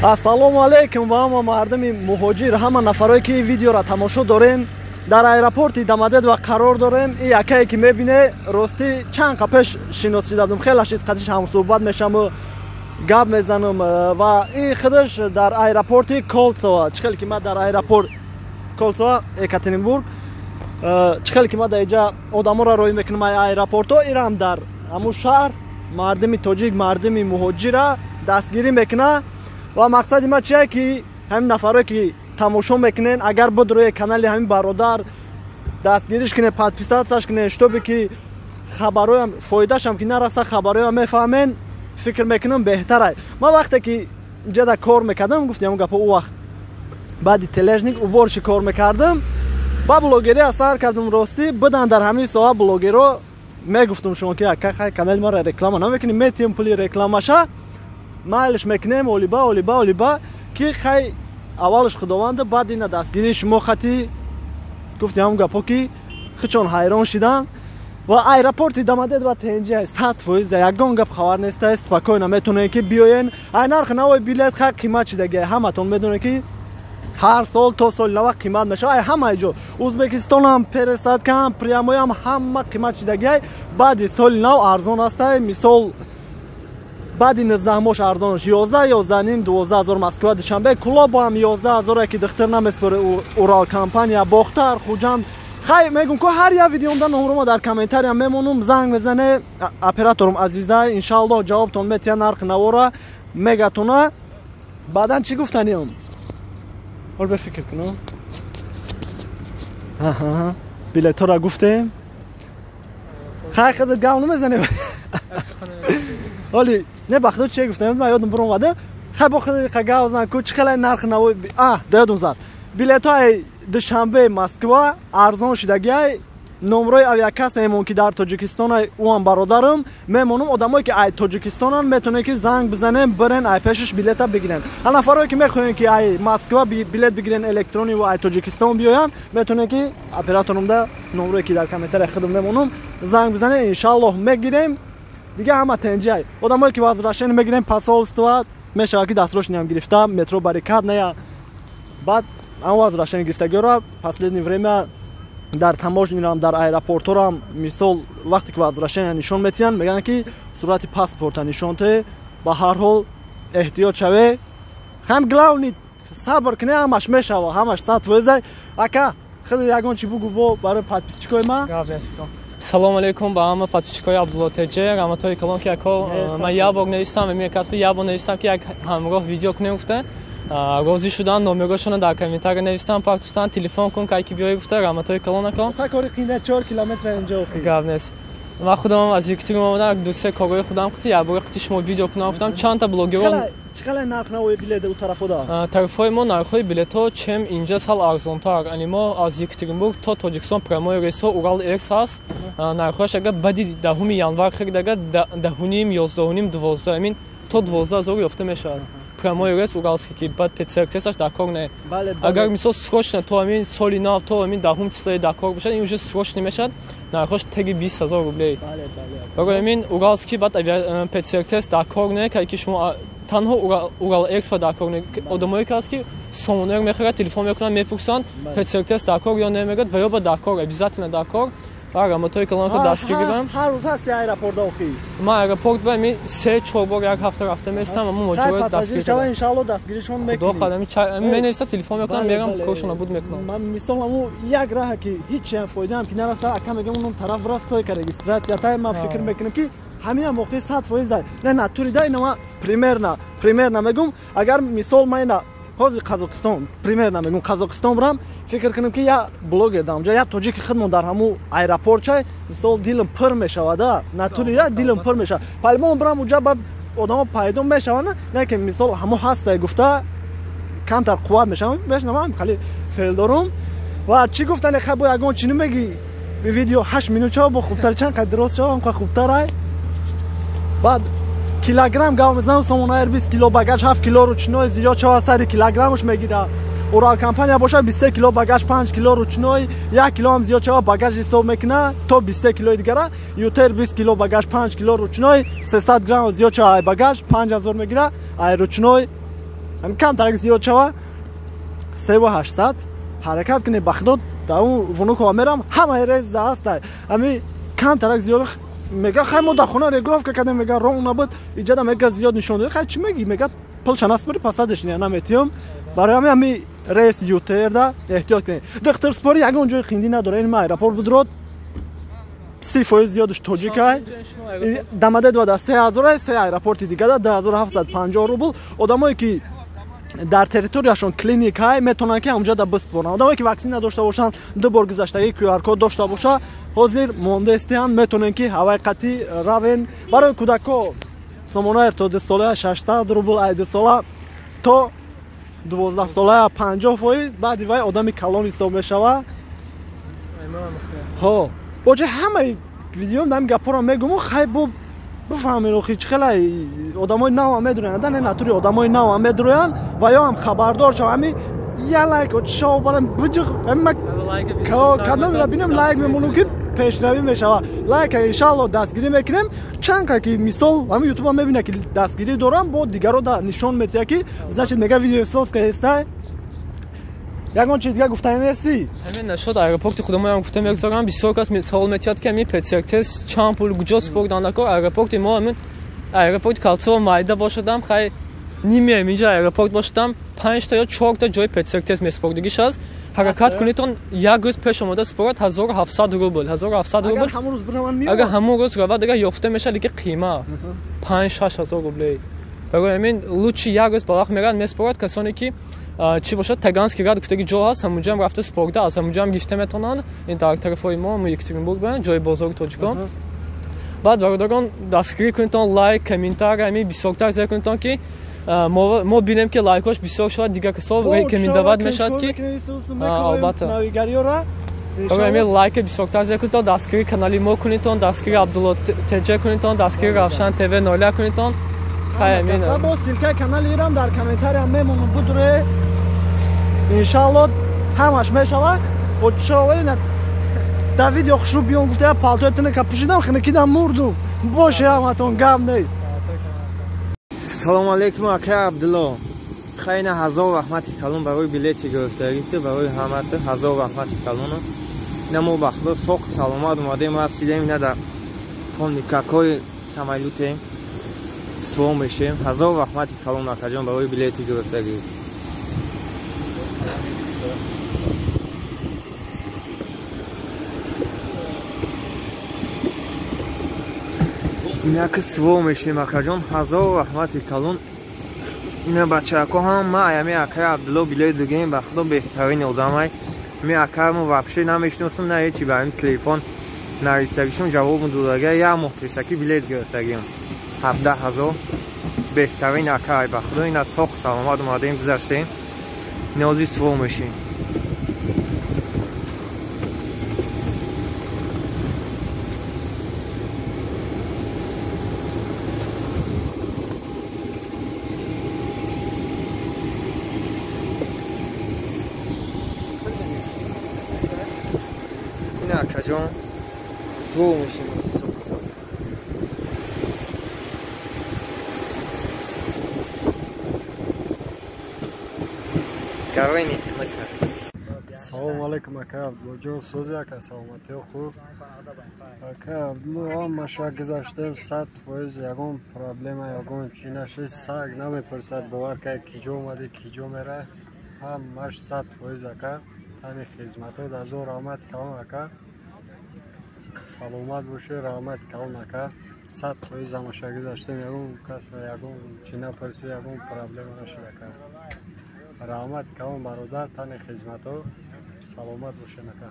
Ассалому алайкум ба ҳама мардуми муҳоҷир, ҳама нафарое ки видеоро тамошо дорен. Дар аэропорти Домодедово қарор дорем. И якае ки мебине, ростӣ чанд қа пеш шинос шуда будем, хеле шид қадиш ҳамсӯҳбат мешаваму гап мезанам. Ва и худаш дар аэропорти Колцово, чӣ хеле ки ман дар аэропорт Колцово, Екатеринбург, чӣ хеле ки ман дар иҷа одаморо роҳӣ мекунам аэропортҳо, ирам дар ҳамун шаҳр мардуми тоҷик, мардуми муҳоҷира дастгирӣ мекунад. Ва мақсади ман чие ки ҳамин нафарое ки тамошо мекунен, агар буд рӯи канали ҳамин бародар дастгириш кунед, подписаться ш кунед, чтобы ки хабароям фоидашам ки нараса, хабароям мефаҳмен. Фикр мекунам, беҳтарай. Ман вақте ки ҷада кор мекардам, гуфтем гапо, ӯ вақт баъди тележник уборщик кор мекардам, ба блогерия сар кардам. Ростӣ будан дар ҳамин соҳа блогеро, мегуфтам шумо ки ака, хай, канали маро реклама намекунӣ, метиҳем пули рекламаша, майлш мекунем, олиба, олиба, олиба, ки хай, аввалш худованда, баъд ина дастгирии шумо хати гуфти ҳамн гапо ки хичон ҳайрон шидам. Ва аэропорти Домодедово тенҷи 100%, ягон гап хабар неста, спокойно метонед ки биёен. Ай нархи навои билет хай қимат шидаги, ҳаматон медонед ки ҳар сол то соли нава қимат мешавад. Ай ҳамаи ҷо, Узбекистонам пересадка ам, прямой ам, ҳама қимат шидагиай. Баъди соли нав арзон астай. Мисол, баъди 19 мош арзонш 11, 11.5, 12 ҳазор Москва, Душанбе, Кулобам 11 ҳазоре ки духтар намеспори Урал компания, Бохтар, Хуҷанд. Хай, мегум ку, ҳар як видеомда номрома дар комментария мемонум, занг мезане операторум Азиза, иншааллоҳ ҷавобтон метиҳа, нархи навора мегатона. Баъдан чӣ гуфтаниам, ҳол бефикр кунам. Билетҳоро гуфтем. Хай, худат гав намезанем ҳоли. Не, ба худо, чие гуфтам, ман ёдам буромада. Хай, бо худ гав зан ку, чӣ хеле нархи наво. А, да ёдам зад, билетҳои Душанбе, Москва арзон шудагиай. Номрои авиакасса мемон ки дар Тоҷикистон, ӯам бародарам мемонум. Одамое ки ай Тоҷикистонан, метавонед ки занг бизанем, бирен, ай пешаш билета бигирен. Ҳа, нафарое ки мехоҳем ки ай Москва билет бигирен электронӣ ва ай Тоҷикистон биёянд, метавонед ки операторумда номрое ки дар комментария худам мемонум занг бизанем, иншааллоҳ мегирем. Дига ҳама тенҷиай. Одамое ки возвращение мегирем, посольство мешавад ки дастрочный ам гирифта, метро Баррикадная. Баъд ам возвращение гирифтагиёра последнее время дар таможня рам, дар аэропорторам, мисол, вақте ки возвращение нишон метиҳанд, мегӯянд ки сурати паспорта нишон те. Ба ҳар ҳол эҳтиёт шаве. Хам главный сабр куне, ҳамаш мешава, ҳамаш 100%. Ака, худ ягон чи бугу бо барои подписчик ои ма. Салому алейкум ба ҳама подписчик ои Абдулло ТЖ. Раҳматҳои калон ки, ако, ман як бор навистам, ами касби як бор навистам ки як ҳамроҳ видео кунем, гуфта розӣ шудан, номерошонро дар комментария навистам, партуфтан, телефон кун, кай ки биёй, гуфта. Раҳматҳои калон, ако. Кори қина, 4 километр инҷо охи. Гап нест, ман худамам аз Екатерин омадам, ду се корҳои худам қити якбора қити шумо видео кунам гуфтам. Чандта блогерон. Чӣ қадар нарх навои билет у тарафода? Тарафҳои мо нархҳои билетҳо чем инҷа сал арзонтар. Ани мо аз Екатеринбург то Тоҷикистон прямой рейсҳо Урал Эрс ҳаст, нархҳояш агар баъди 10 январ харид, агар 10.5, 11.5, 12, амин то 12 ҳазор ёфта мешавад прямой рейс уральский, ки баъд ПЦР тесташ дар кор не. Агар мисол срочно то ҳамин соли нав, то ҳамин 10 числои дар кор бошад, ин уже срочно мешавад, нархош теги 20 000 рублей. Барои ҳамин уральский, баъд ПЦР тест дар кор не, ки шумо танҳо Урал Экспо дар кор не. Одамое ки ҳаст ки Сомонер мехарад, телефон мекунанд, мепурсанд, ПЦР тест дар кор ё не, мегӯяд, ва ё ба дар кор, обязательно дар кор. Ва раҳматҳои калон ки дастгир гирам. Ҳар рӯз ҳасти аэропорт охи? Ман аэропорт ба ми се чор бор як ҳафта рафта местам, аммо моҷаро дастгир шава, иншаалло дастгиришон мекунӣ. Худо хоҳад, менависа, телефон мекунам, мерам, коршона буд мекунам. Ман мисол аму як раҳа ки ҳеҷ фоидаам ки нараса, ака, мегам, он тараф бира, стойка регистрация тай. Ман фикр мекунам ки ҳамин охи 100% не натурида. Ина ман примерно мегум, агар мисол ман ина ҳозир Қазоқистон, примерно мегум, Қазоқистон бирам, фикр кунам ки як блогер дар онҷа, як тоҷики худмон дар ҳамун аэропорт чай, мисол, дилам пур мешавада, натури як дилам пур мешавад. Палмон бирам, уҷа ба одамо пайдо мешаванд, не ки мисол ҳамун ҳастай гуфта камтар қувват мешавам, бешнавам хали феъл дорум. Ва чӣ гуфтане, хай, бо ягон чӣ намегӣ? Видео 8 минут шава, бо хубтар, чанд қад дроз шава, ҳамқа хубтарай. Баъд килограмм гав мезанам: Сомонаэр 20 кило багаж, 7 кило ручной зиёд шава, сари килограммш мегира. Урал компания боша, 23 кило багаж, 5 кило ручной, 1 килоам зиёд шава, багаж ҳисоб мекуна то 23 килои дигара. Ютер 20 кило багаж, 5 кило ручной, 300 грамм зиёд шава ай багаж, 5000 мегира, ай ручной. Ҳами камтарак зиёд шава 3800 ҳаракат кунед. Ба худо дар он Внукова мерам, ҳамаи рейс да ҳастай. Ҳами камтарак зиёд мега, хай мо дар хона регулировка кардем, мега рон набуд, иҷада мега зиёд нишон дод. Хай чӣ мегӣ? Мега пулша наспори, пасадаш наметиём. Барои ҳами ҳами рейс ЮТР-да эҳтиёт кунед. Духтурспорӣ ягон ҷои қиндӣ надора. Ин аэропорт будрод 30% зиёдаш тоҷикай. Домодедово да 3000, се аэропорти дигада 2750 рубл. Одамое ки дар территорияшон клиникай метавонанд ки ҳамҷо да биспоранд. Одамое ки ваксина дошта бошанд, ду бор гузаштагӣ QR код дошта боша, ҳозир мондаистиянд, метавонанд ки ҳаваи қатъӣ равен. Барои кӯдакҳо сомонаи то 2 сола 600 рубл, ай 2 сола то 12 сола 50%, баъди вай одами калон ҳисоб мешава. Ҳо, боҷа ҳамаи видеом дар ҳамин гапҳоро мегӯм, хай бо бифаҳмед охи чӣ хеле одамои навам медурӯянд, да не натури одамои навам медурӯянд ва ё ҳам хабардор шав. Ҳами я лайк шав барам биҷиқ, ҳами ма кадомеро бинем лайк мемонам ки пешравӣ мешава. Лайка иншаалло дастгирӣ мекунем. Чанд ка ки мисол ҳами ютуба мебина ки дастгирӣ дорам, бо дигаро да нишон метиҳа ки значит мега видеосоз ка ҳестай. Ягон чиз дига гуфтани нестӣ? Ҳамин нашуд аэропорти худамоям гуфта мегузорам. Бисёр кас савол метиҳад ки ҳамин ПЦР тест чанд пул, куҷо супордандако. Аэропорти мо ҳамин аэропорти Калцово майда бошадам, хай нимеем инҷа аэропорт бошадам, 5 ё 4 ҷои ПЦР тест месупордагиш аст. Ҳаракат кунедтон як рӯз пеш омода супорад 1700 рубл, 1700 рубл. Агар ҳамон рӯз равад, агар ёфта мешавад, лекин қимат 5-6 ҳазор рублей. Барои ҳамин лучше як рӯз ба вақт меравад месупорад. Касоне ки чӣ бошад, Таганский рад гуфтаги ҷо ҳаст, ҳамунҷоам рафта супорда, аз ҳамунҷоам гирифта метавонанд. Ин дар тарафҳои мо, мо Екатеринбург баем, ҷои бозори тоҷикон. Баъд бародарон дастгирӣ кунедтон, лайк, комментар, ҳамин бисёртар зер кунедтон ки мо бинем ки лайкҳош бисёр шавад, дигар касо рекомендовать мешавад ки албатта. Ҳамин лайка бисёртар зер кунедтон, дастгирии канали мо кунедтон, дастгирии Абдулло ТЖ кунедтон, дастгирии Равшан ТВ 01 кунедтон. Бо ссылкаи канали ирам дар комментария мемонам, будуре иншаалло ҳамаш мешава. Очавалина дар видео хушрӯ биём гуфта палтоятона ка пӯшидам, хинакидам мурдум. Боше ҳаматон, гап нест. Салому алейкум акай Абдулло. Хайна ҳазор раҳмати калон барои билети гирифтагита, барои ҳамата ҳазор раҳмати калон. Ина мо ба худо соқ саломат омадем, расидем ина дар конникакҳои самолютем суво мешем. Ҳазор раҳмати калон акаҷон барои билети гирифтагӣ. Инаки суво мешем акаҷон, ҳазор раҳмати калон. Ина бачаҳако ҳама аями акаи Абдулло билет бигирем, ба худо беҳтарин одамай. Ами акамо вообще намешиносам, на ҳечи, ба ҳамин телефон нависагишон ҷавоб додага, як моҳ пешакӣ билет гирифтагиам. 17,000 беҳтарин акай, ба худо ина соқ саломат омадем, гузаштем, ниёзи суво мешем. Ина акаҷон суво мешем. Салому алейкум ака Абдуллоҷон, сози ака саломатиё хуб. Ака Абдулло, ҳамаша гузаштем 100%, ягон проблема, ягон чӣ нашид, саг намепурсад, бовар кай ки ҷо омадӣ, ки ҷо мерай, ҳамаш 100% ака. Тани хизматот ҳазор раҳмат калон ака. Саломат бошед, раҳмат калон ака. 100% ҳамаша гузаштем, ягон кас ягон чӣ напурсид, ягон проблема нашид ака. Раҳмат калон бародар, тани хизматҳо, саломат бошед ака.